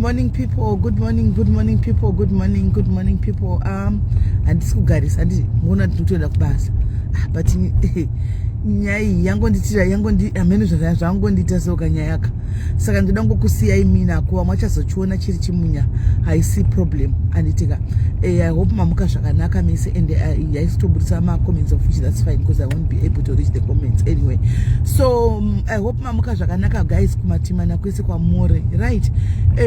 Morning, people. Good morning, good morning, people. Good morning, good morning, people. Handisi kugarisa, handiti muona ndiri kutoenda kubasa. Ah, but nyaya iyi yangonditira, yangondi hameno zvangondiita soka nyaya yaka. Saka ndoda ngokusiyai minako, vamwe vachazochiona chiri chimunya, haisi problem, handitika? I hope mamuka zvakanaka mese and haisi kutobudisa macomments, of which that's fine because I won't be able to reach the comments anyway. So I hope mamuka zvakanaka, guys, kumatimana kwese kwamuri, right?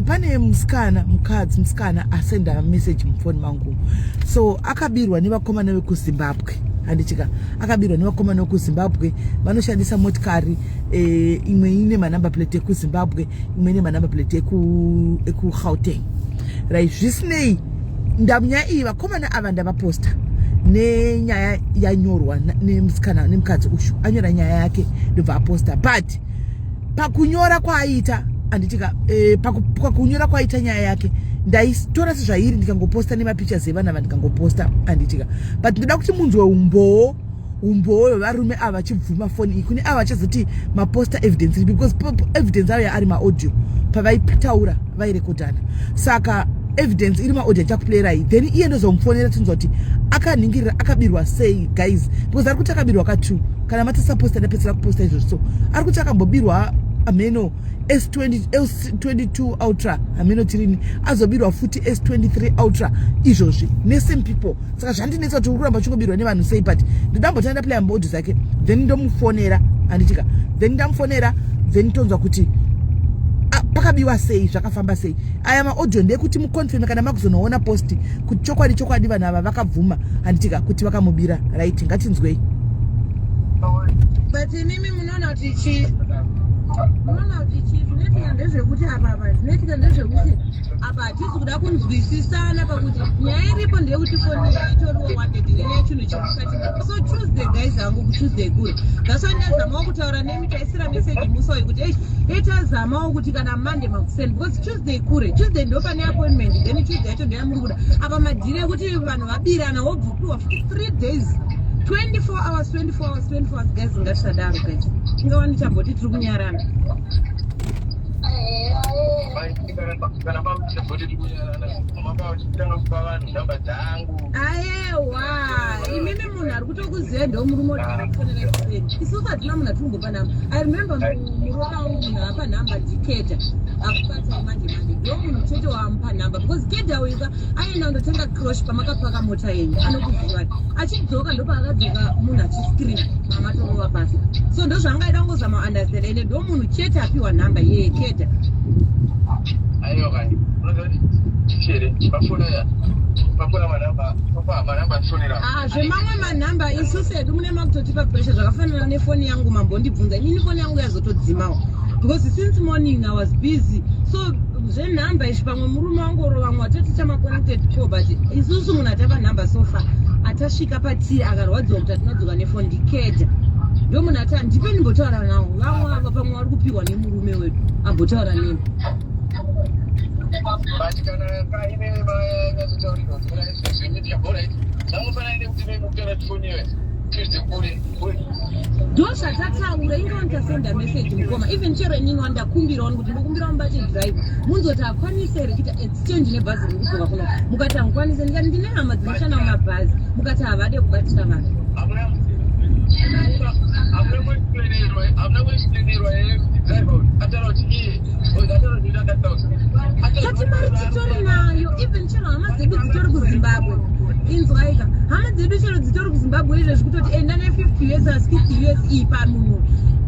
Pane musikana, mukadzi musikana asenda message mufoni mangu. So akabirwa nevakomana vekuZimbabwe, handitika? Akabirwa nevakomana vekuZimbabwe vanoshandisa motikari imwe ine manumber plate ekuZimbabwe, imwe ine manumber plate ekuGauteng, right? Zvisinei, ndamunyaya iyi, vakomana ava ndavaposta nenyaya yanyorwa nemusikana, nemukadzi ushu anyora nyaya yake, ndobva aposta. But pakunyora kwaaita, handitika, pakunyora kwaaita nyaya yake, ndaitora sezvairi, ndikangoposta nemapictures evana ava, ndikangoposta, handitika? But ndoda kuti munzwe umbowo, umbowo hwevarume ava vachibvuma foni iyi. Kune ava vachazoti maposta evidence iripi, because evidence ayo ari maaudio, pavaitaura vairekodhana. Saka evidence iri maaudio, achakuplayirai, then iye ndozomufonera, tinzwa kuti akanhingirira, akabirwa sei, guys, because ari kuti akabirwa ka2. Kana matisaposta, ndapedzera kuposta izvozvo. So ari kuti akambobirwa ameno S20, S22 Ultra, hameno tirini, azobirwa futi S23 Ultra izvozvi nesame people. Saka zvandinetsa kuti uri kuramba uchingobirwa nevanhu sei. But ndidambotanga ndaplaya maaudio zake, then ndomufonera, handitika? Then ndamufonera, then tonzwa kuti pakabiwa sei, zvakafamba sei. Aya maaudio ndeyekuti muconfirme kana makuzonoona post kuti chokwadi chokwadi vanhu ava vakabvuma, handitika, kuti vakamubira, right? Ngatinzwei. But imimi munoona kuti chi zvinoitika ndezvekuti apa zvinoitika ndezvekuti apa hatisi kuda kunzwisisana, pakuti nyaya iripo ndeyekuti foni itoriwo wanted nenyaya chinhu chemukati. So Tuesday, guys, hangu kuTuesday kure. That's why ndazamawo kutaura nemi, taisira meseji musi wayo kuti ei, etazamawo kuti kana Monday makuseni, because Tuesday kure. Tuesday ndo pane appointment, then Tuesday yacho ndoyamuri kuda. Apa madhiri ekuti vanhu vabirana, wobvupiwa futi 3 days, 24 hours, 24 hours, 24 hours. Guys, ngatisadaro, guys. Ingawani chamboti tiri kunyarana. Kana pakuchamboti tikunyarana, mamba uchitanga kupa vanhu namba dzangu. Ayewa, imimi munhu ari kutokuziva ndo murume utikufonera kuseni. Isusu hatina munhu atikumbopa namba. I remember murume wangu, munhu apa nhamba ndikeda akubatawo manje manje, ndo munhu chete waamupa nhamba, because keda uyuka aenda kundotenga crush pamakapaka mota yenyu, anokuziva. Achidzoka, ndopaakadzoka munhu achiscream, mamatorova basa. So ndo zvaangaida kungozama understand, ende ndo munhu chete apiwa nhamba yeye, keda. Aiwa kani, unoziva kuti chere pafona, pafona manamba, papa manamba atifonera. Ah, zvemamwe manhamba, isusu hedu mune makutotipa pressure. Zvakafanana nefoni yangu, mambondibvunza inini, foni yangu yazotodzimawo because since morning I was busy. So zvenhamba izvi, pamwe murume wangu oro vamwe watoti chamaconnected call, but isusu munhu atapa nhamba so far atasvika patiri akarwadziwa kuti atinodzoka nefoni ndikeda, ndo munhu ati handipe ndimbotaura nawo. Vamwe ava pamwe vari kupiwa nemurume wedu ambotaura nemi. But kana paine manyatsotaurira kuti kuna izvezvi, alright, zvangofanana nekuti mekutaura tifoni iwe Tuesday kure kure. Ndo zvatataura, inge nditasenda message mukoma. Even chero inini wandakumbirawo kuti ndokumbirawo mubate drive, munzoti akwanise here kuita exchange nebhazi riri kudzoka kuno. Mukati hamukwanise, ndikati ndine hama dzinoshanda mumabhazi, mukati havade kubatira vanhu. Hamuna kuexplainerwa here kuti driver ataura kuti iye ataura kuti ida 1000? Tati mari titori nayo. Even chero hama dzedu dzitori kuZimbabwe, inzwaika, hama dzedu chero dzitori kuZimbabwe izvezvi, kutoti enda ne50 US, 60 US iyi pamunhu,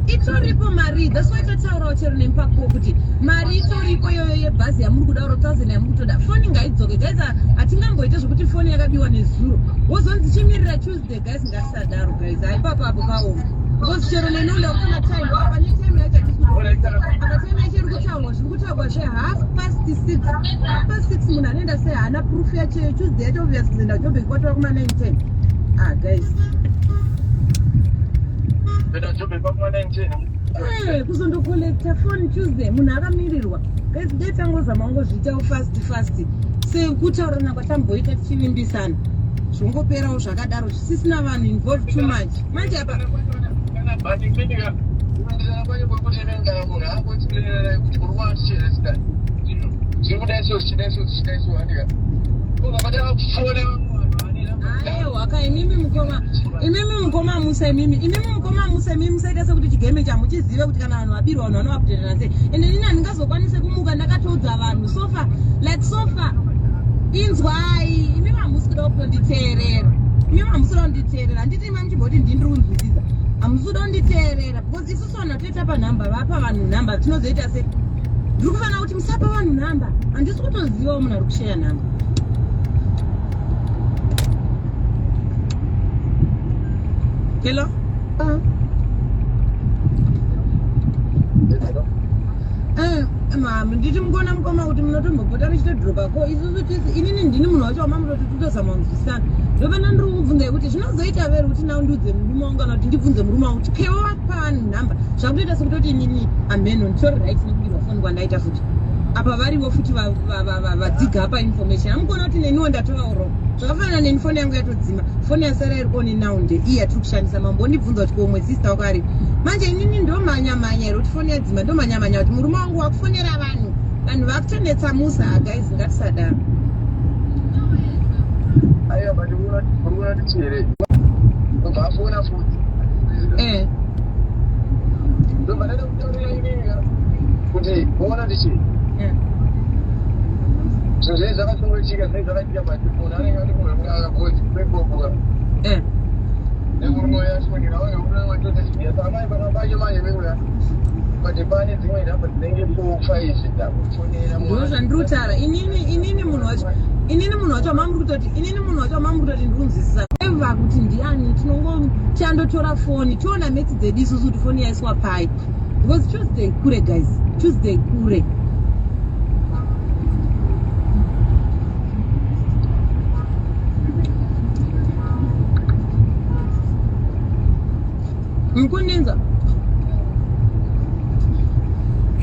itoripo mari. That's why tataurawo chero nemupako kuti mari itoripo iyoyo yebhazi yamuri kuda, oro 1000 yamuri kutoda. Foni ngaidzoke, guys. Hatingamboite zvokuti foni yakabiwa nezuro, wozonzi chimirira Tuesday. Guys, ngatisadaro, guys. Haipapo apo paoma, because chero nenoda kutona time apa, netime yacho apa, time yacho iri kutaurwa, zviri kutaurwa zve6:30, 6:30. Munhu anoenda sei? Haana proof yacho. Tuesday yacho, obvious, kuzoenda Joburg kwatora kuma 9 10. Ah, guys. Kuenda Joburg kwakuma 9 10? Kuzondocollecta phone Tuesday, munhu akamirirwa. Guys, dai tangozama kungozviitawo fast fast sekutaurana kwatamboita tichivimbisana, zvongoperawo zvakadaro, zvisisina vanhu involved too much manje apa. But kuendeka kuenderana kwacho kwekuti inenge kana munhu angoexplainera kuti uri kuachere sika zviri. Aiwa ka imimi mukoma, imimi mukoma Musa, imimi, imimi mukoma Musa, imimi musaita sekuti chigame chamuchizive kuti kana vanhu vabirwa vanhu vanovaputera sei. Ende inini handingazokwanise kumuka ndakatoudza vanhu so far, like so far. Inzwai, imimi hamusi kuda kutonditeerera. Imimi hamusi kuda kunditeerera. Handiti imi muchimboti ndini ndiri kunzwisisa. Hamusi kuda kunditeerera because isusu vanhu vatoita panhamba vapa vanhu nhamba tinozoita sei? Ndiri kufanira kuti musapa vanhu nhamba. Handisi kutozivawo munhu ari kusheya nhamba. Hello? Mama, nditi mukona mukoma kuti munotombopota muchitodhiropa ko isusu tisi inini ndini munhu wacho wamamutoti totozama kunzwisisana. Ndopana ndiri kukubvunzai kuti zvinozoita veri kuti now ndiudze murume wangu kana kuti ndibvunze murume wangu kuti kewe wapa vanhu nhamba zvakutoita sekutoti inini amheno nditori right nekubirwa foni kwandaita futi apa varivo futi vadziga pa information amukuona kuti neniwo ndatovauro zvakafanana neni foni yangu yatodzima foni yasara iri on now ndeiyi yatiri kushandisa mambo ondibvunza kuti ko umwe sister wako ari manje inini ndomhanya mhanya here kuti foni yadzima ndomhanya mhanya kuti murume wangu wakufonera vanhu vanhu vakutonetsa Musa. Ah, guys, ngatisadaro. Aiwa, but uri kuona kuti here ubva afona futi? Ndobva ndaida kutaurira inini kuti uona kuti chii, zvinhu zvee zvakatongoitika, zvinenge zvakaitika, but munhu anenge ari kuhwekukakakoti kwekoko nemurume uyo achifonera uyo amai baba pacho manje veuya, but pane dzimwe nhamba dzinenge 4 5 dzakufonera. Ndo zvandiri kutaura inini munhu wacho, inini munhu wacho mamuri kutoti, inini munhu wacho mamuri kutoti ndiri kunzwisisa eva kuti ndiani. Tinongo tiandotora foni tiona metsi dzedu isusu kuti foni yaiswa pai, because Tuesday kure, guys, Tuesday kure. Mukundinza?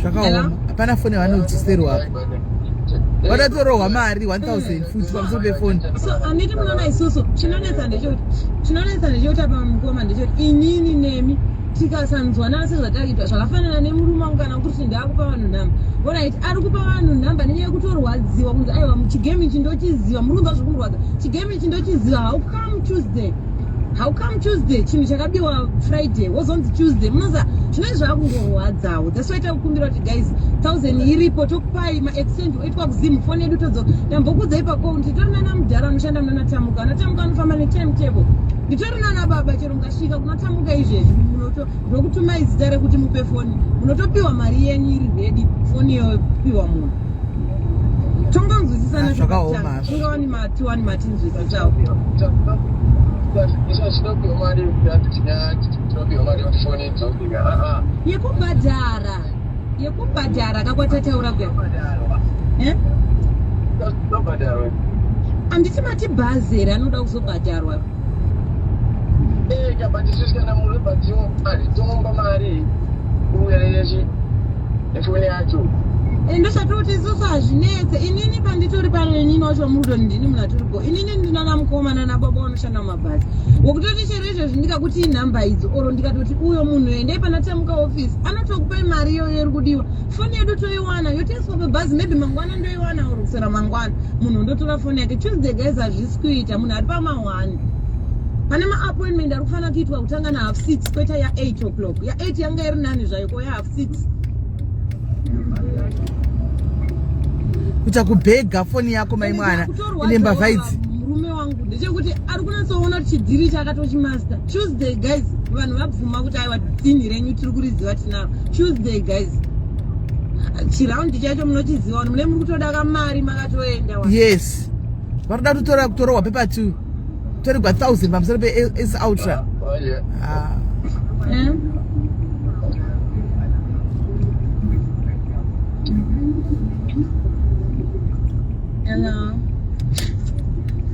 Zvakaoma, hapana foni yavanodzoserwa apa, vadatorohwa mari 1000 futi pamusoro pefoni. So handiti munoona isusu chinonetsa ndechekuti apa mukoma ndechekuti inini nemi tikasanzwanana sezvatakaitwa, zvakafanana nemurume wangu, kana kuti ndaakupa vanhu nhamba, alright, ari kupa vanhu nhamba nenyaya yekutorwadziwa kunzi aiwa, chigame ichi ndochiziva, muri kunzwa zvekumurwadza, chigame ichi ndochiziva. How come Tuesday? How come Tuesday? Chinhu chakabiwa Friday, wozonzi Tuesday. Munoza zvinenge zvakungorwadzawo. That's why takukumbira kuti guys, 1000 iripo, tokupai maexchange oitwa kuZimu, foni yedu todzo. Ndambokudzai pako, nditori nana mudhara anoshanda munana Tamuka. Anatamuka anofamba netime table. Nditori nana baba, chero mukasvika kunotamuka izvezvi, ndokutumai zita rekuti mupe foni, munotopiwa mari yenyu iri ready, foni yopiwa munhu, tongonzwisisana. Ah, zvakaoma. Ungawani matiwani matinzwisisawo. Tinopiwa mari, tinopiwa mari kuti foni idzokeka. Yekubhadhara, yekubhadhara kakwatataura kuya. Eh? Tobhadharwa. Handiti mati bhazi here anoda kuzobhadharwa? Ega, but isusu kana munhu obhadhiwa mari, tomupa mari kuuya nechi nefoni yacho. Ndosvatoti isusu hazvinetse. Inini panditori pano, inini wacho murudoni, ndini munhu atoripo. Inini ndinana mukomana nababa vanoshanda mumabhazi, wokutoti chero izvezvi ndikakuti inhamba idzo oro ndikatoti uyo munhu endei pana Tamuka office, anotokupai mari iyoyo iri kudiwa. Foni yedu toiwana yotoiswa pabhazi, maybe mangwana ndoiwana oro kusera mangwana, munhu ndotora foni yake. Tuesday, guys, hazvisi kuita. Munhu ari pama1 pane maappointment ari kufanira kuitwa kutanga na 6:30 kweta ya8 o'clock. Ya8 yanga iri nani zvayo, ko ya6:30? Kuita kubhega foni yako, mai mwana, ine mbavha idzi. Murume wangu ndechekuti ari kunatsoona kuti chidhiri chakatochimaster. Tuesday, guys, vanhu vabvuma kuti aiwa, dzinhi renyu tiri kuriziva, tinaro. Tuesday, guys, chiraundi chacho munochiziva, vanhu mune muri kutoda kamari makatoenda wa. Yes, vari kuda kutora kutorohwa paper 2, toregwa 1000 pamusoro pe-S Ultra. Ah. Eh? Hello.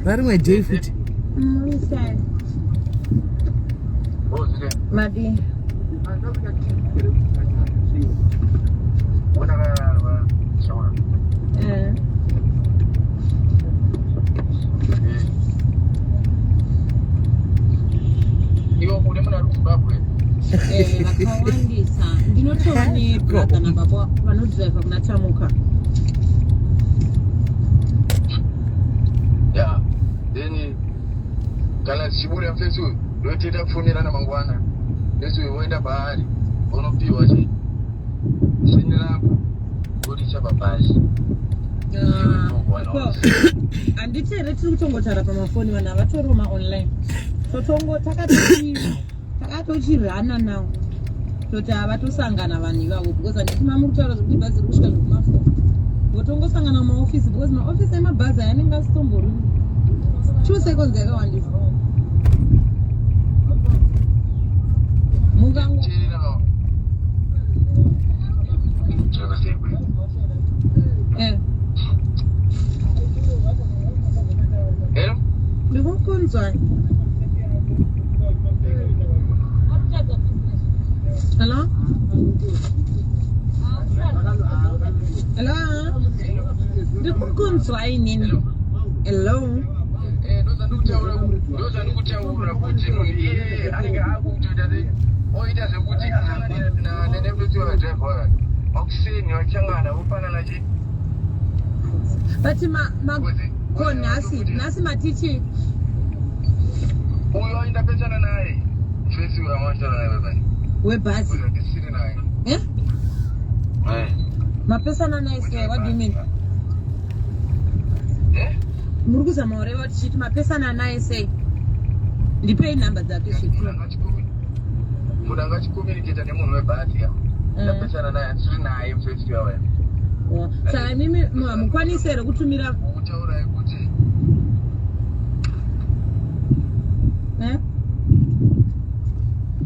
Varimwe day futi. Listen. Madi. Eh. Iwe une munhu ari kuZimbabwe? Eh, vakawandisa. Ndinotova nebrother nababa vanodhiraivha kuna Tamuka. Ya, then kana tichibuda mufesi uyu ndotoita kufonerana mangwana, mufesi uyu voenda paari vonopiwa chi chini rangu voricha pabhazi. Ah, handiti here tiri kutongotaura pamafoni, vanhu havatoriwo maonline, totongo takatochirana nawo toti havatosangana vanhu ivavo, because handiti mamuri kutaura zvekuti bhazi riri kusvika zvekumafoni, votongosangana mumaofisi, because maofisi emabhazi aya anenge asitombori 2 seconds yakawandisa mukango. Teerera. Hello? Ndikukunzwa. Hello, hello, ndikukunzwa inini. Hello. Ndozvandikutaura kuti munhu iyeye anenge akutoita oita zvekuti asangane nemutotsi wakadhiraivha makuseni, vachangana vopanana chi. But ko nhasi matichi? Uyo aindapesana naye mufesi uyo amachitaura naye baba. Webhazi? Uyo ndisiri naye. Eh? Mapesana naye sei? What do you mean? Eh? Muri kuzama kureva kuti chiti mapesana naye sei? Ndipei nhamba dzake zvitu. Munhu angachicommunicata nemunhu webhazi ya, ndapesana naye, handisiri naye mufesi uya. Saka imimi hamukwanisi here kutumira? Kutaurai kuti Eh?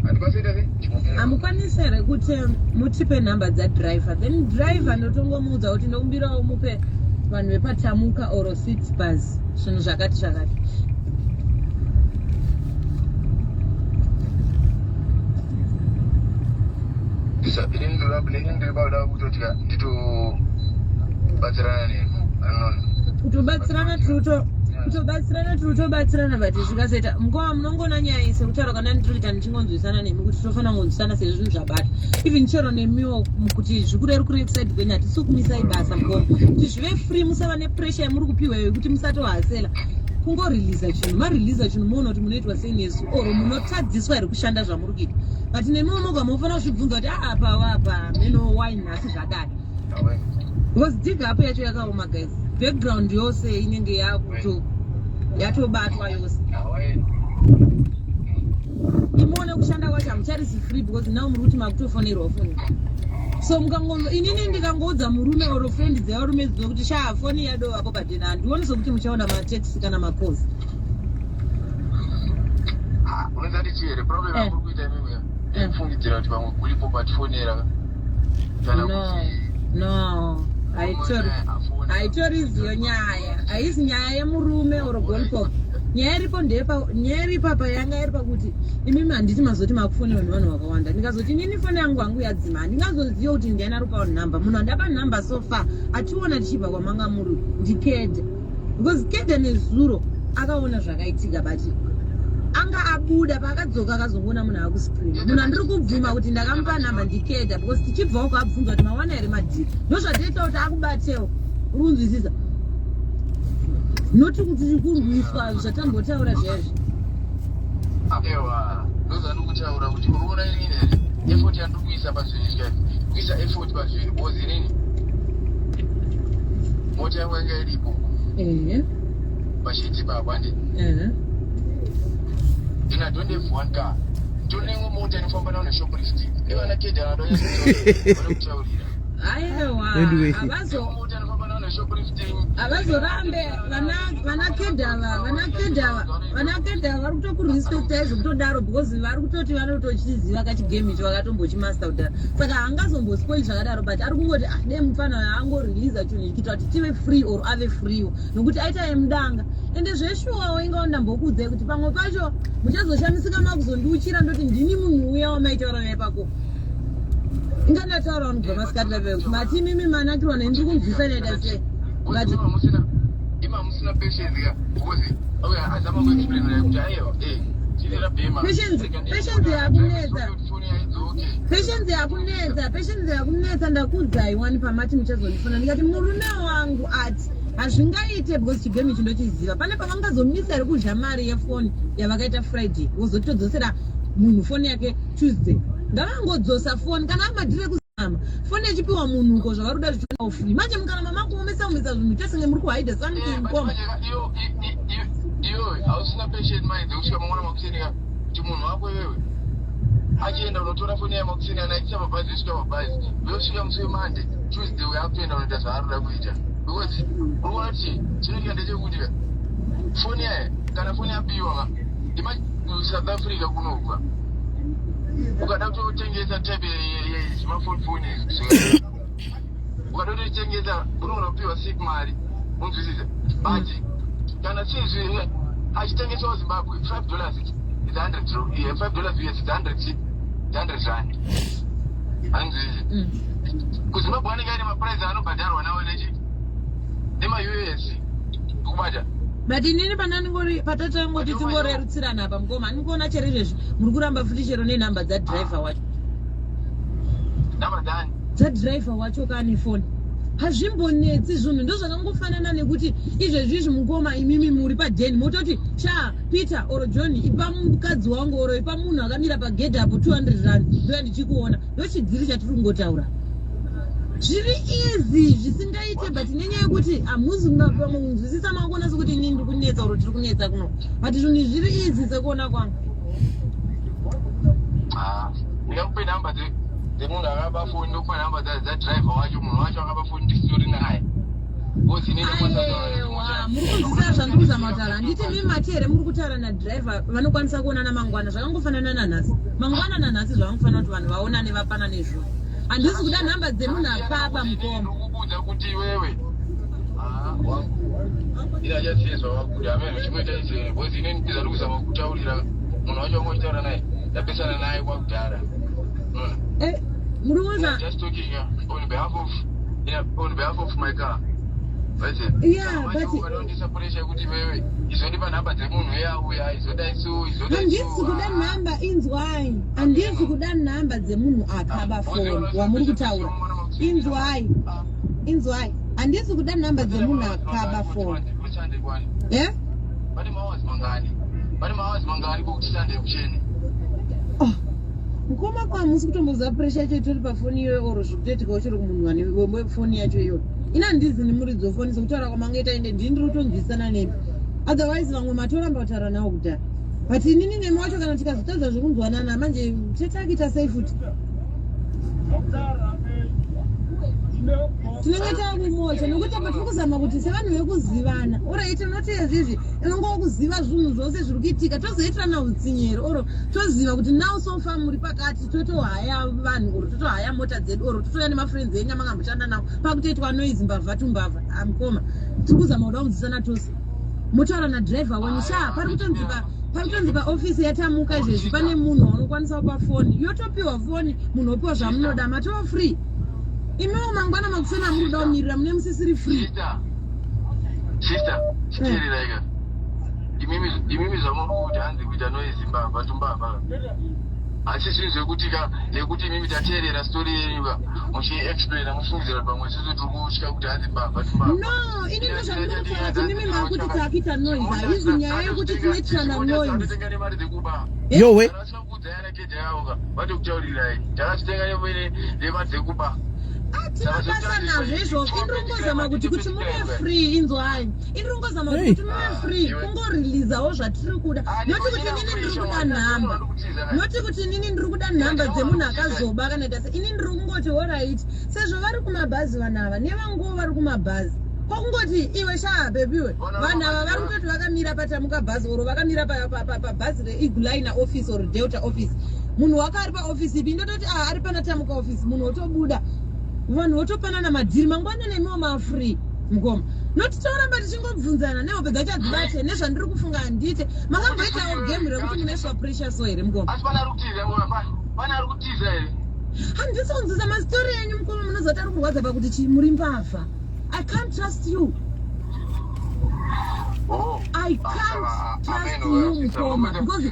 Handikwasaita sei? Hamukwanisi here kuti mutipe nhamba dzadriver, then driver ndotongomuudza kuti ndokumbirawo mupe vanhu vepatamuka or City Bus zvinhu zvakati zvakati? Inini ndiri pauda kutoti nditobatsirana nemi, anona. Kutobatsirana tiri kutobatsirana, tiri kutobatsirana, but zvikazoita mukoma, munongoona nyaya iyi sekutaura kana ndiri kuita ndichingonzwisana nemi kuti tofanira kungonzwisana sezvo zvinhu zvabata, even chero nemiwo kuti zvikurerukire kuside kwenyu. Hatisi kumisai basa, mukoma, kuti zvive free, musava nepressure yamuri kupiwa yekuti musatohasela. Kungoreleasa chinhu, mareleasa chinhu, muona kuti munoitwa sei nesu or munotadziswa here kushanda zvamuri kuita. But nemiwo moga munofanira kuzvibvunza kuti aapa wapa meno why nhasi zvadai, because dig up yacho yakaoma, guys. Background yose inenge yakuto yatobatwa yose. Imuone kushanda kwacho hamucharisi free, because now muri kuti makutofonerwa foni. So mukango inini ndikangoudza murume or friend dzevarume dzinokuti shaa foni yadovako padena, handioni sokuti muchaona matext kana macalls. Unozati chii here problem yamuri kuita imimi yekufungidzira kuti pamwe uripo patifonera kana No. kuti No, haitoriziyo nyaya, haisi nyaya yemurume or golpop. Nyaya iripo ndepa, nyaya iri papa yanga iri pakuti imimi handiti mazoti makufonerwa nevanhu vakawanda. Ndikazoti inini foni yangu hangu yadzima, handingazoziva kuti ndiani ari kupawo nhamba. Munhu andapa nhamba so far ationa tichibva kwamanga muri ndikede, because kede nezuro akaona zvakaitika, but anga abuda, paakadzoka akazongoona munhu akuscreen. Munhu andiri kubvuma kuti ndakamupa nhamba ndikeda, because tichibvawo kwaabvunza kuti mawana here madhiri, ndozvatoita kuti akubatewo. Uri kunzwisisa? Noti kuti tiri kurwiswa zvatambotaura zvaizvi. Ewa, ndozvandiri kutaura kuti uri kuona inini effort yandiri kuisa pazvinhu izvi, kuisa effort pazvinhu, because inini mota yangu yanga iripo pashiti ipapo, andi then I don't have one car, tonemwe mota inofamba nawo neshoplifting nevana kedha vanokutaurira. Aiwa. Anyway. Havazo Mota inofamba nawo neshoplifting. Havazorambe vana kedhava, vana kedhava vari kutokurespectai zvekutodaro, because vari kutoti vanotochiziva kachigame icho, vakatombochimaster kudhara, saka haangazombospoil zvakadaro. But ari kungoti, ah, de mufana angoreleasa chinhu ichi kuitira kuti tive free or ave freewo, nokuti aita yemudanga. Ende zveshuwawo ingawo ndambokuudzai kuti pamwe pacho muchazoshamisika makuzondiuchira, ndoti ndini munhu uya wamaitaura naye pako. Inga ndataura vanobva masikati vape kuti mati imimi manakirwa neni, ndiri kunzwisa naita sei, but Ima musina patience ka, because okay, azama kuexplain kuti aiwa, chirera bhema. Patience yakunetsa. Foni yaidzoke. Patience yakunetsa, patience yakunetsa. Ndakuudzai wani pamati muchazondifona, ndikati murume wangu ati Hazvingaite because chigame ichi ndochiziva. Pane pavangazomisa here kudya mari yefoni yavakaita Friday vozotodzosera munhu foni yake Tuesday? Ngavangodzosa foni kana amadhiri ekuzama foni yachipiwa munhu uko zvavari kuda zvichiwa free. Manje mukana mamakuomesa omesa zvinhu tesenge muri kuhaida something mukoma. Iyo hausina patient mind dzekusvika mangwana makuseni ka kuti munhu wako iwewe achienda unotora foni yaye makuseni ana achiisa pabhazi yosvika pabhazi yosvika musi weMonday, Tuesday uyo akutoenda unoita zvaari kuda kuita, because uri kuona kuti chinoitika ndechekuti ka foni yaye kana foni yabiwa ka ima South Africa kunoku ukada kutotengesa type yezvimafoni foni izvi, ukada kutotengesa unoona kupiwa sick mari, unzwisise? But kana sizvi achitengeswa Zimbabwe, $5 is 100, yeah, $5 US is 100, 100 rand, hanzwisise? KuZimbabwe anenge aine maprice anobhadharwa nawo nechi nemaUS kubata. But inini panandingori patatangoti tingorerutsirana apa mukoma, andikuona chero izvezvi muri kuramba futi chero nenhamba dzadhiraivha wacho. Namba dzani? Dzadhiraivha wacho kane foni. Hazvimbonetsi zvinhu, ndozvakangofanana nekuti izvezvi izvi mukoma imimi muri padheni mototi, "Sha Peter or John, ipa mukadzi wangu or ipa munhu akamira pagedhi apo 200 rand, ndoya ndichikuona." Ndochidziri chatiri kungotaura, zviri easy zvisingaite, but nenyaya yekuti hamuzi pamwe kunzwisisa, makuona sekuti inini ndiri kunetsa or tiri kunetsa kuno, but zvinhu zviri easy sekuona kwangu. Ah, ndingakupe namba dzemunhu akaba foni, ndokupa namba dzadhiraivha wacho, munhu wacho akaba foni ndisitori naye. Aiwa, muri kunzwisisa zvandiri kuzama kutaura? Handiti mimi mati here muri kutaura nadhiraivha vanokwanisa kuonana mangwana? Zvakangofanana nanhasi, mangwana nanhasi zvavangofanira kuti vanhu vaonane vapanane zvinhu. Handisi kuda nhamba dzemunhu apapa mukoma. Ndikukuudza kuti iwewe, ah, wangu ina achazive zvavakuda amene chimoita ise, because inini ndizari kuzama kutaurira munhu wacho wanga uchitaura naye, ndapesana naye kwakudhara. Unoona? Eh, muri kuza Just talking on behalf of my car. Yeah, but Ukadondisa pressure yekuti iwewe izondipa nhamba dzemunhu uyauya izodai so izodai. Handisi kuda nhamba, inzwai, handisi kuda nhamba dzemunhu akaba foni wamuri kutaura. Inzwai, inzwai, handisi kuda nhamba dzemunhu akaba foni. Eh? Pane mahours mangani? Pane mahours mangani kokuti Sunday kucheni? Oh, mukoma, kwamusi kutomboziva pressure yacho itori pafoni iyoyo or zviri kutoitikawo chero kumunhu ane wefoni yacho iyoyo. Ina handizi nemuridzi wefoni sekutaura kwamangaita, ende ndini ndiri kutonzwisana nemi, otherwise vamwe matoramba kutaura nawo kudhara, but inini nemi wacho kana tikazotadza zvekunzwanana manje tetakuita sei futi? Tinenge takumocha nekuti apa tiri kuzama kuti sevanhu vekuzivana, alright, unoti izvizvi inongova kuziva zvinhu zvose zviri kuitika, tozoitirana utsinyero or toziva kuti now so far muri pakati, totohaya vanhu or totohaya mota dzedu or totouya nemafriends enyu amangamboshanda nawo, pakutoitwa noise, mbavha tumbavha. Amukoma, tiri kuzama kuda kunzwisana tose. Motaura nadhiraivha wenyu, sha pari kutonzi paofisi yatamuka izvezvi pane munhu waunokwanisa kupa foni, yotopiwa foni, munhu opiwa zvamunoda, matova free. Imiwo mangwana makuseni amuri kuda kumirira mune musisiri free. Sister, sister, chiteereraika. Imimi zvamuri kuti hanzi kuita noise, mbavha tumbavha, asi zvinhu zvekuti ka nekuti imimi tateerera story yenyu ka muchiexplaina, mufungidzira kuti pamwe isusu tiri kutya kuti hanzi mbavha tumbavha. No, ini ndo zvandiri kutaura kuti mimi makuti takuita noise, haizi nyaya yekuti tinoitirana noise. Tatotenga nemari dzekuba. Yowe. Kana vasina kuudzai ana keja yavo ka vatokutaurirai, takazvitenga nemari dzekuba. Hatina basa nazvo izvozvo. Indiri kungozama kuti muve free. Inzwai, indiri kungozama kuti Hey. kuti muve free, kungorilizawo zvatiri kuda, noti kuti inini ndiri kuda nhamba, noti kuti inini ndiri kuda nhamba dzemunhu akazoba kana ita se. Ini ndiri kungoti alright, sezvo vari kumabhazi vanhu ava nevanguwo vari kumabhazi, kwakungoti iwe sha bebiwe, vanhu ava vari kutoti vakamira patamuka bhazi or vakamira pabhazi reEagle office or Delta office, munhu wako ari paofisi ipi? Indototi a ari pana Tamuka office, munhu wotobuda, vanhu votopanana madhiri, mangwana nemiwo mafree mukoma, noti toramba tichingobvunzana nehope dzachadzibate nezvandiri kufunga. Handite makamboitawo game rekuti munoiswa pressure so here mukoma? Asi pane ari kutiza? Pane ari kutiza here? Handisi kunzwisa masitori enyu mukoma, munozoti ari kurwadza pakuti chii, muri mbavha. I can't trust you. Oh. I can't trust you mukoma because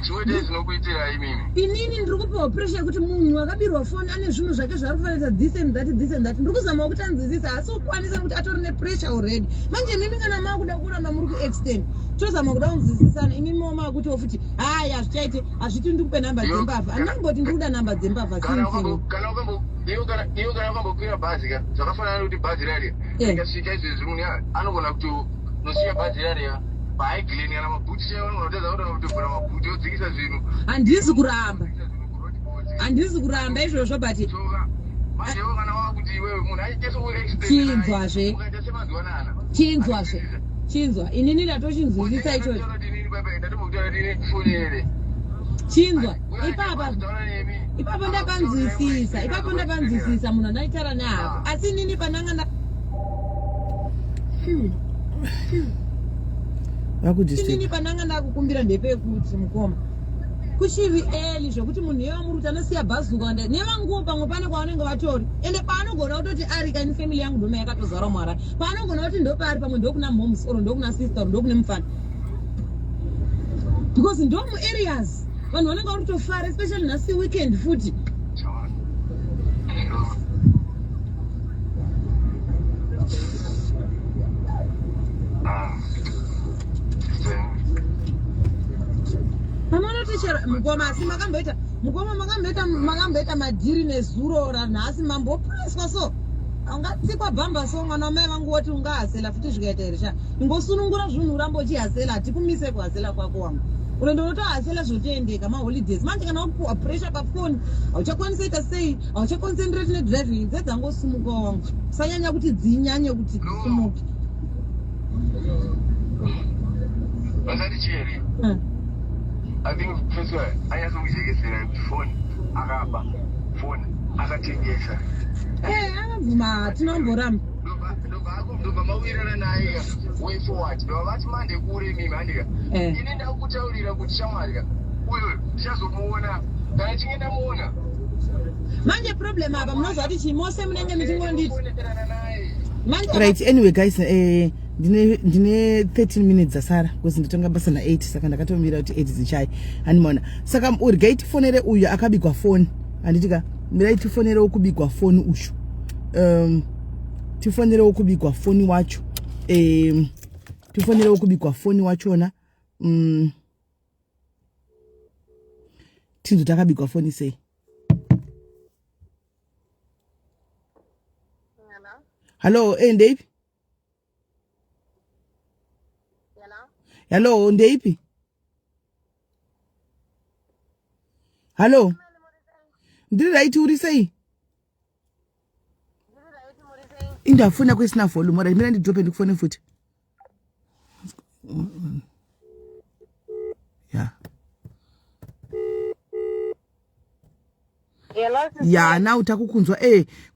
inini ndiri kupiwa pressure yekuti munhu akabirwa foni ane zvinhu zvake zvaari kufanira this and that, this and that. Ndiri kuzamawo kuti anzwisisa, asi kukwanisa nekuti atori nepressure already. Manje imimi kana maakuda kuramba muri kuextend, tozama kuda kunzwisisana, imimiwo maakutiwo futi haya hazvichaite, hazviti ndikupe nhamba dzembavha. Handina kumboti ndiri kuda nhamba dzembavha. Since kana iwe kana wakambokwira bhazi ka, zvakafanana nekuti bhazi rariya rikasvika izvezvi, munhu anogona kutonosiya bhazi rariya paHigh Glen kana mabhuti chaivo anogona kutadza kutoona kutovhura mabhuti odzikisa zvinhu. Handisi kuramba, handisi kuramba izvozvo, but manje iwe kana wakuti iwewe munhu aite Chinzwazve. Ukaita semazuvanana. Chinzwazve, chinzwa, inini ndatochinzwisisa ichocho. Ndatombokufonere. Chinzwa ipapa, ipapo ndapanzwisisa, ipapo ndapanzwisisa munhu andaitaura nehako, asi inini pandanga nda inini Vakudisturb. Pandanga ndakukumbira ndepekuti mukoma, kuchiri early zvekuti munhu iye wamuri kuti anosiya bhazuka nevanguwo, pamwe pane kwavanenge vatori, ende paanogona kutoti ari kaini, family yangu ndoma yakatozara mwara, paanogona kuti ndopaari, pamwe ndokuna moms or ndokuna sister or ndokune mufana, because ndo muareas vanhu vanenge vari kutofara, especially nhasi weekend futi. Pamunoti chero mukoma, asi makamboita, mukoma, makamboita madhiri nezuro ranhasi, mambopureswa, so ungatsikwa bhamba, so mwana wamai vangu woti ungahasela futi, zvikaita here sha? Ingosunungura zvinhu, uramba uchihasela, hatikumise kuhasela kwako wangu. Unoenda unotohasela, zvotoendeka. Maholidays manje, kana wakupiwa pressure pafoni, hauchakwanisa ita sei, hauchaconcentrate nedriving, dzedzangosumuka wangu, usanyanya kuti dzinyanye kuti dzisimuke. Vasati cheri. I think first one anyatsokujekesera kuti foni akaba, foni akatengesa. Akabvuma, hatinomboramba. Ndobva mawirirana naye way forward, ndobva vati mande kure mimi handika. Ini ndakutaurira kuti shamwari ka, uyo ndichazomuona kana chinge ndamuona. Manje problem apa, munoziva kuti chimose munenge muchingonditi Kuonekerana naye. Manje Right, anyway guys, ndine 13 minutes dzasara because ndotanga basa na8, saka ndakatomira kuti 8 dzichai handimaona. Saka regai tifonere uyu akabigwa foni, handiti ka? Mirai tifonerewo kubigwa foni uyu, tifonerewo kubigwa foni wacho, tifonerewo kubigwa foni wachona, tinzoti akabigwa foni sei. Hallo, ndeipi? Hallo, ndeipi? Hallo, ndiri right, uri sei? Indafona kwisina volume. Alright, mina ndidrope, ndikufone futi. Ya. Hello, sister. Ya, now takukunzwa.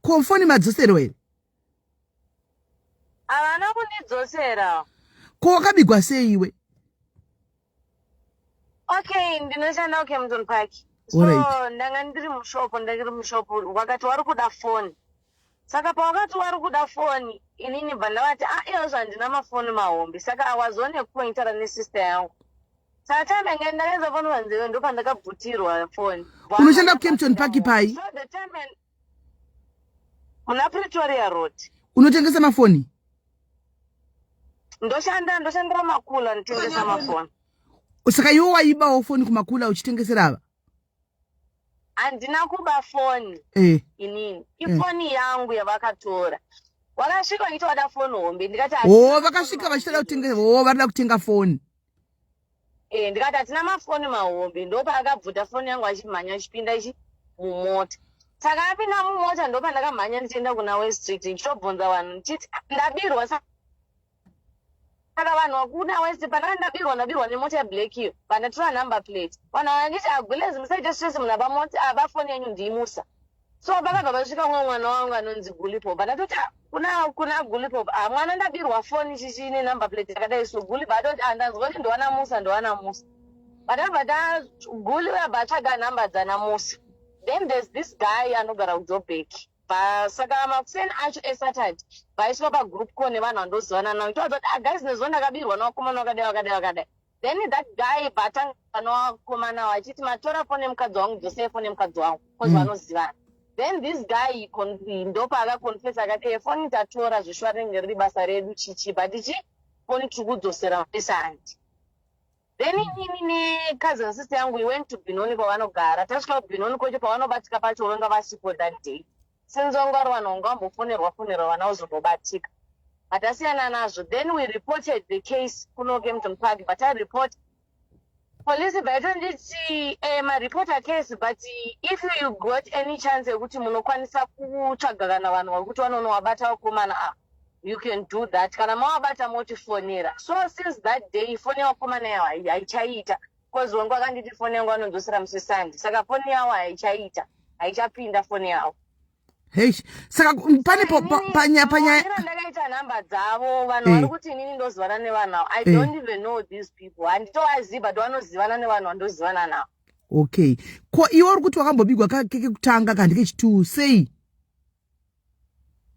Ko foni madzosero here? Havana kundidzosera. Ko wakabigwa sei iwe? Okay, ndinoshanda kuKempton Park. So ndanga ndiri mushopo, ndiri mushopo, wakati wari kuda foni. Saka pawakati wari kuda foni, inini bva ndavati, ah, iyozvo handina mafoni mahombe. Saka I was on a call nditaura nesister yangu. Saka time yanga ndakaisa foni panzeve, ndopandakabvutirwa foni. Unoshanda kuKempton Park pai? So the time muna Pretoria Road. Unotengesa mafoni? Ndoshanda, ndoshandira Makula, nditengesa mafoni. Saka iwe waibawo foni kuMakula uchitengesera ava? Handina kuba foni. Inini ifoni yangu yavakatora, vakasvika vachiti vada foni hombe, ndikati o hatina mafoni Vakasvika vachida mahombe. kutenga, o varida kutenga foni. Ndikati hatina mafoni mahombe, ndopaakabvuta foni yangu achimhanya achipinda ichi mumota. Saka apinda mumota, ndopandakamhanya ndichienda kuna West Street, ndichitobvunza vanhu ndichiti, "Ah, ndabirwa." Saka vanhu vakuna West, pandaka ndabirwa, ndabirwa nemota yeblack iyo, vandatora number plate. Vanhu vanditi, "Agulezi, musaite stress, munhu aba mota, aba foni yenyu ndimusa." So pakabva pasvika umwe mwana wangu anonzi Gulipop. Ndatoti, "Ah, kuna Gulipop, ah, mwana, ndabirwa foni chichi nenumber plate yakadai." So Gulip atoti, "Ah, ndanzwa kuti ndiwana Musa, ndiwana Musa." Pandabva ta Guli uyabva atsvaga nhamba dzana Musa. Then there's this guy anogara kuJobek. Bva saka makuseni acho eSaturday vaiswa pagroup call nevanhu vandozivana navo nditovaudza kuti ah guys nezuro ndakabirwa nevakomana vakadai vakadai vakadai. Then that guy bva atanga nevakomana avo achiti matora phone yemukadzi wangu dzosai phone yemukadzi wangu cause vanozivana. Then this guy he con ndopaakaconfessa akati eh phone tatora zveshuwa rinenge riri basa redu chichi but chi phone tiri kudzosera musi Then inini necousin sister yangu we went to Benoni kwavanogara. Tasvika kuBenoni kwacho pavanobatika pacho vanga vasipo that day. Since vanga vari vanhu vanga vambofonerwa fonerwa vana vozombobatika. But tasiyana nazvo. Then we reported the case kuno Kempton Park but I report police vaitonditi eh, mareporter case but if you got any chance yekuti munokwanisa kutsvaga kana vanhu vari kuti vanonowabata vakomana ava you can do that kana mawabata motifonera so since that day foni yavakomana yavo haichaita bcause wangu akanditi foni yangu anonzosera musi sunday saka foni yavo haichaita haichapinda foni yavo hei saka pane panyaya panyaya ndakaita nhamba dzavo vanhu vari eh. kuti inini ndozivana nevanhu avo i eh. don't even know these people handitovazivi but vanozivana nevanhu vandozivana navo okay ko iwe uri kuti wakambobigwa kekutanga kandi kechitwo sei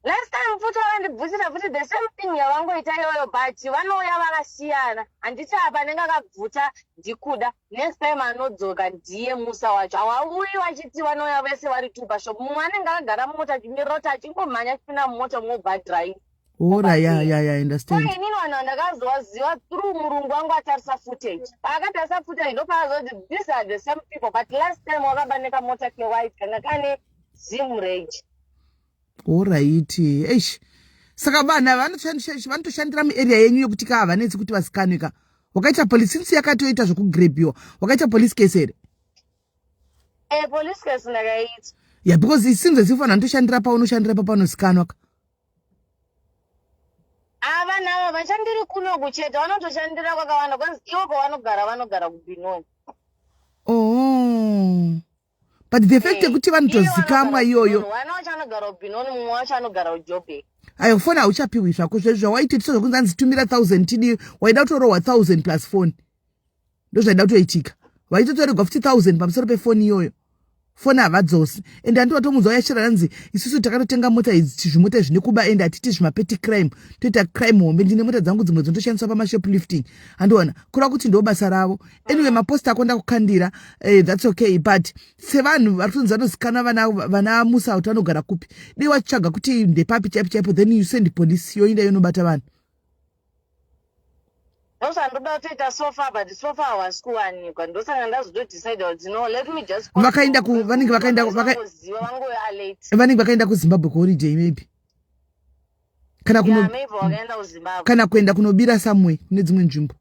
Last time futi vakandibvutira futi the same thing yavangoita iyoyo but vanouya vakasiyana handiti apa anenge akabvuta ndikuda next time anodzoka ndiye musa wacho hawauyi vachiti vanouya vese vari two pashop mumwe anenge akagara mumota achimirira kuti achingomhanya achipinda mumota mobva drive Ora ya ya ya understand. Ko inini vanhu vandakazovaziva through murungu wangu atarisa footage. Paakatarisa footage ndopaakazoti these are the same people but last time wakaba nekamota kewhite kanga kane Zim rage. Alright. Eish. Saka vanhu ava vanotoshandira muarea yenyu yekuti ka havanetsi kuti vazikanwe ka. Wakaita police since yakatoita zvekugrebiwa. Wakaita police case here? Eh, police case ndakaita. Yeah, because it seems as if vanhu vanotoshandira paunoshandira pa panozikanwa ka. Ava nava vashandiri kuno kuchete vanotoshandira kwakawanda kwanzi ivo pavanogara vanogara kuBinoni. Oh. But the fact yekuti eh, vanotozikamwa iyoyo. Mwana wacho anogara kuBinoni mumwe wacho anogara kuJoburg. Ayo foni hauchapiwi zvako zvezvo zvawaitoitisa zvekunzi anzi tumira 1000 tidii waida kutorohwa 1000 plus foni. Ndozvaida kutoitika. Waitotorerwa futi 1000 pamusoro pefoni iyoyo. Foni havadzosi. Ende handi watomunzwa yashira hanzi isusu takatotenga mota idzi zvimota izvi nekuba ende hatiti zvimapeti crime toita crime hombe ndine mota dzangu dzimwe dzinotoshandiswa pamashoplifting handiona kureva kuti ndo basa ravo anyway mapost ako ndakukandira eh, that's okay but sevanhu vari kutonzi vanozikanwa vana, vana musa kuti vanogara kupi dei wachitsvaga kuti ndepapi chaipo chaipo then you send police yoinda yonobata vanhu ndozvandoda kutoita so far but so far hawasi kuwanikwa ndosaka ndazotodecide kuti no let me just vakaenda ku vanenge vakaenda vanenge vakaenda kuzimbabwe kuholiday maybe kana kuno yeah, kana kuenda kunobira somewhere kune dzimwe nzvimbo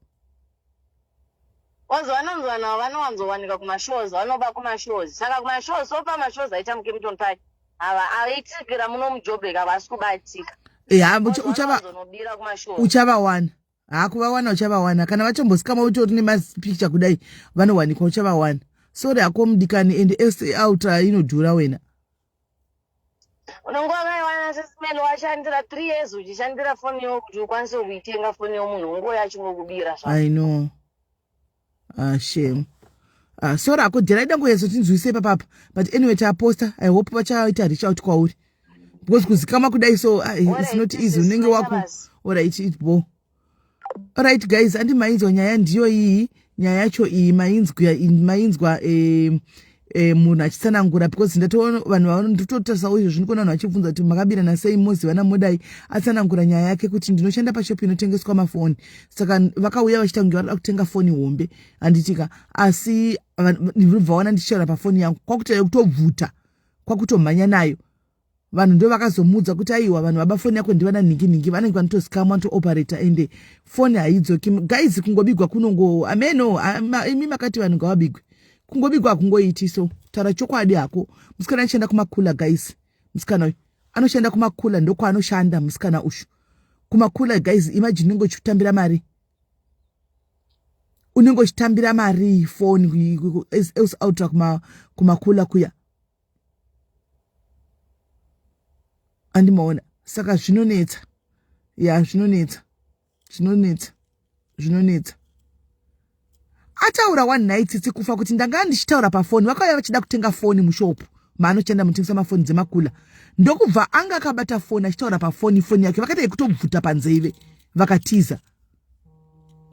Wanzi vanonzi vanhu ava vanowanzowanika kumashows vanoba kumashows saka kumashows so far mashows aita muKempton Park ava aitikira muno muJoburg havasi kubatika ya uchavawana haa kuvawana uchavawana kana vachombosikama utori nemapicture kudai vanowanikwa uchavawana sorry hako mudikani and s ultra inodhura wena unonge wakaiwana sesimelo washandira three years uchishandira foni yo kuti ukwanise kuitenga foni yomunhu ungoya achingokubira zva i know ah, shame ah, sorry hako dhera ida ngoyazoti ipapapa but anyway taposta i hope vachaita reach out kwauri because kuzikama kudai so ah, it's not easy unenge waku alright it bo Alright guys, andi mainzwa nyaya ndiyo iyi nyaya yacho iyi mainzwa mainzwa eh, eh, munhu achitsanangura because ndatoona vanhu vanondototarisawo izvo zvino vanhu vachibvunza kuti makabirana sei mozivana modai atsanangura nyaya yake kuti ndinoshanda pashopu inotengeswa mafoni saka vakauya vachiita kunge varikuda kutenga foni hombe handitika asi ndinobva wana ndichitaura pafoni yangu kwakutoya kutobvuta kwakutomhanya nayo vanhu ndo vakazomuudza kuti aiwa vanhu vaba foni yako ndivana nhingi nhingi vanenge vanotozikama vanotooperata ende foni haidzoki guys kungobigwa kunongo ameno imi makati vanhu ngavabigwe kungobigwa hakungoiti so taura chokwadi hako musikana anoshanda kumakula guys musikana uyu anoshanda kumakula ndokwaanoshanda musikana ushu kumakula guys imagine unenge uchitambira mari unenge uchitambira mari foni else outra kumakula kuya andimaona saka zvinonetsa ya zvinonetsa zvinonetsa zvinonetsa ataura one night tsitsi kufa kuti ndanga ndichitaura pafoni vakauya vachida kutenga foni mushopu maanoshanda mutengesa mafoni dzemakula Ndokubva anga akabata foni achitaura pafoni, foni yake vakaita yekutobvuta panzeve, vakatiza.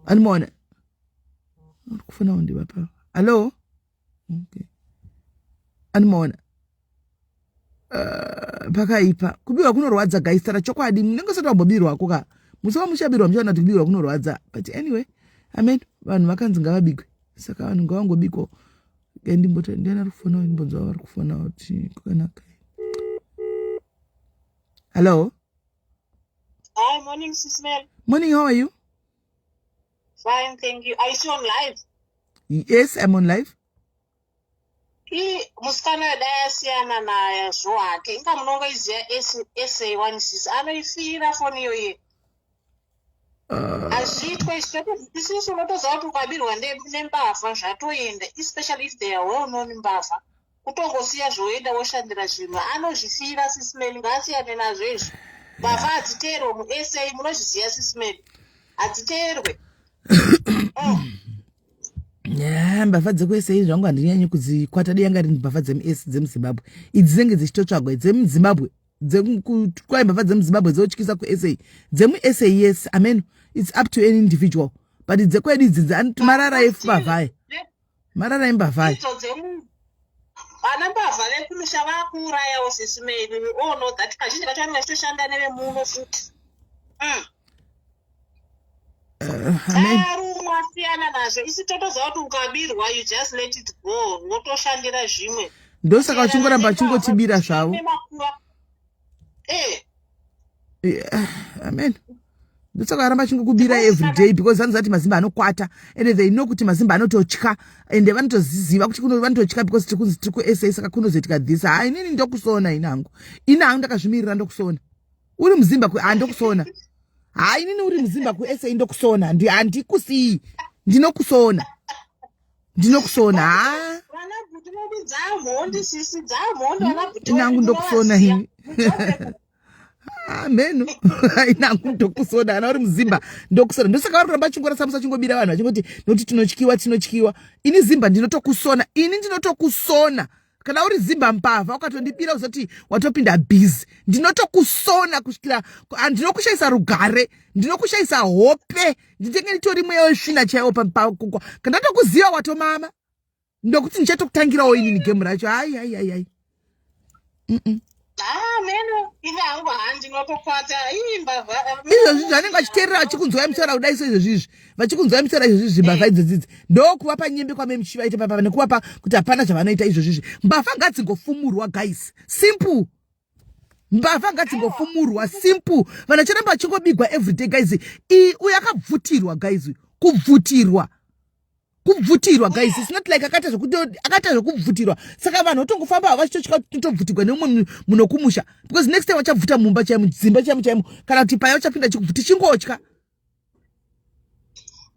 Animaona uri kufona undivapa. Hallo, okay. Animaona pakaipa. Kubirwa kunorwadza, guys. Tara chokwadi, munenge usati wambobirwako ka. Musi wamuchabirwa muchaona kuti kubirwa kunorwadza. But anyway, amen, vanhu vakanzi ngavabikwe, saka vanhu ngavangobikwa. Ndimboti ndiani ari kufona, ndimbonzwa vari kufona kuti kwakanaka. Hello? Hi, morning, Sis Mel. Morning, how are you? Fine, thank you. Are you still on live? Yes, I'm on live. I musikana dai asiyana nazvo hake. Inga munongoiziva SA1, sis. Anoifira foni iyoye. Hazviitwe isusu. Unotoziva kuti ukabirwa nembavha zvatoenda, especially if they are well known mbavha. Kutongosiya zvoenda, woshandira zvimwe. Anozvifira, Sis Mel, ngaasiyane nazvo izvi. Mbavha hadziteerwe muSA, munozviziva, Sis Mel. Hadziteerwe. Oh. Ya, mbavha dzekuSA zvangu handinyanyi kudzikwata. Dei yanga iri mbavha dzemuS dzemuZimbabwe idzi dzinenge dzichitotsvagwa dzemuZimbabwe, kwai mbavha dzemuZimbabwe dzotyisa kuSA. DzemuSA, yes, amen, it's up to any individual, but dzekwedu idzi marara embavha, marara embavha. Idzo dzemu vana mbavha vekumusha vakuurayawo, Sis Mel. We all know that kazhinji kacho vanenge vachitoshanda nevemuno futi. Amen. Arumwa, siyana nazvo. Isi totoziva kuti ukabirwa, you just let it go, wotoshandira zvimwe. Ndosaka vachingoramba vachingotibira zvavo. Nemakuva. Yeah, amen, ndosaka varamba vachingokubira every day, because vanoziva kuti mazimba anokwata and they know kuti mazimba anototya and vanotoziziva kuti vanototya because tiri kunzi tiri kuSA, saka kunozoitika this. Ha, inini ndokusona ini hangu, ini hangu ndakazvimirira, ndokusona uri muzimba, ha, ndokusona. Ha, inini uri muzimba kuSA ndokusona. Handikusii, ndinokusona, ndinokusona, ha. Vana bhuti vedu dzamhondi, sisi, dzamhondi vana bhuti. Inangu ndokusona ini. Mheno, inangu ndokusona. Kana uri muzimba ndokusona. Ndosaka vari kuramba vachingorasa musachingobira vanhu vachingoti nokuti tinotyiwa, tinotyiwa. Ini zimba ndinotokusona, ini ndinotokusona. Kana uri zimba mbavha ukatondibira uzoti watopinda busy, ndinotokusona kusvikira ndinokushayisa rugare, ndinokushayisa hope, nditenge nditori mweya wesvina chaiwo. Kana ndatokuziva watomama, ndokuti ndichatokutangirawo inini game racho. Hai, hai, hai, hai. Ah, meno ini hangu handinotokwata ii mbavha. Izvozvi zvanenge vachiteerera, vachikunzwai mutaura kudai so, izvozvizvi vachikunzwai mutaura izvozvizvi, mbavha idzodzidzi ndokuvapa nyembe kwame muchivaita papa nekuvapa kuti hapana zvavanoita. Izvozvizvi mbavha ngadzingofumurwa, guys, simple. Mbavha ngadzingofumurwa, simple. Vanhu vachiramba vachingobigwa everyday, guys. Uyu akabvutirwa, guys, kubvutirwa, kubvutirwa, guys. It's not like akaita zvekuti akaita zvekubvutirwa, saka vanhu votongofamba vachitotya kuti totobvutirwa nemumwe munokumusha, because next time vachabvuta mumba chaimo, dzimba chaimo chaimo, kana kuti paya vachapinda tichingotya.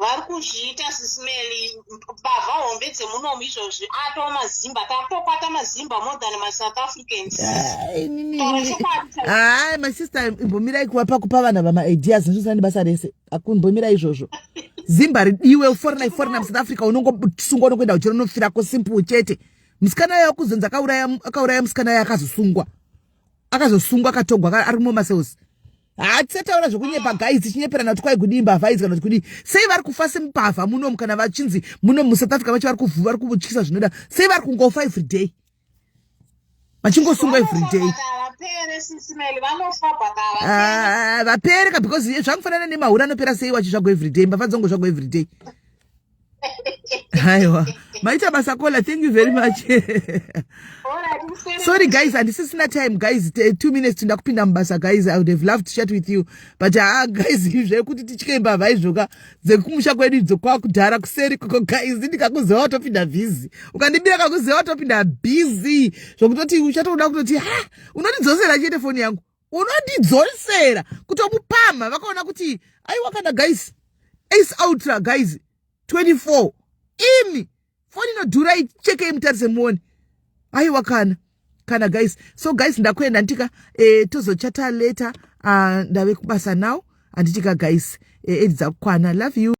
Vari kuzviita, Sis Mel. Mbavha hombe dzemunomu izvozvi ato mazimba. Takutokwata mazimba more than maSouth Africans. Taura chokwadi chaizvo. Hai, my sister, imbomirai kuvapa, kupa vanhu ava maideas zvisina nebasa rese. Akumbomirai izvozvo. Zimba ridiwe, foreigner, foreigner muSouth Africa unongosungwa, unongoenda uchiro unofirako, simple chete. Musikana uyo akuzonzi akauraya musikana uyo akazosungwa, akazosungwa, akatogwa, ari mumacells. Hatisataura zvekunyepa, guys, tichinyeperana kuti kwai kudii mbavha idzi kana kuti kudii. Sei vari kufa sembavha munomu? Kana vachinzi muno muSouth Africa vacho vari kutyisa zvinoda, sei vari kungofa every day, vachingosungwa every day? Havapere, Sis Mel, vanofa but havapere. Ah, vapereka because zvangofanana nemahuri anopera. Sei wachitsvagwa every day, mbavha dzongozvagwa every day? Haiwa, maita basa, caller, thank you very much. Alright, muswere. Sorry guys, handisisina time, guys. 2 minutes tinda kupinda mubasa. Guys, I would have loved to chat with you, but ah, guys, zvekuti titye mbavha izvoka dzekumusha kwedu idzo kwakudhara kuseri koko. Guys, ndikakuziva watopinda busy, ukandibira kakuziva watopinda busy, zvokutoti uchatoda kutoti ha, unondidzosera chete foni yangu, unondidzosera kutomupamha. Vakaona kuti aiwa kana, guys, Ace Ultra, guys, 24 imi foni inodhura, ichekei mutarise muone. Aiwa kana kana, guys. So guys, ndakuenda ndika tozochata later. Ndave kubasa now, handitika, guys? Edzi dzakukwana. Love you.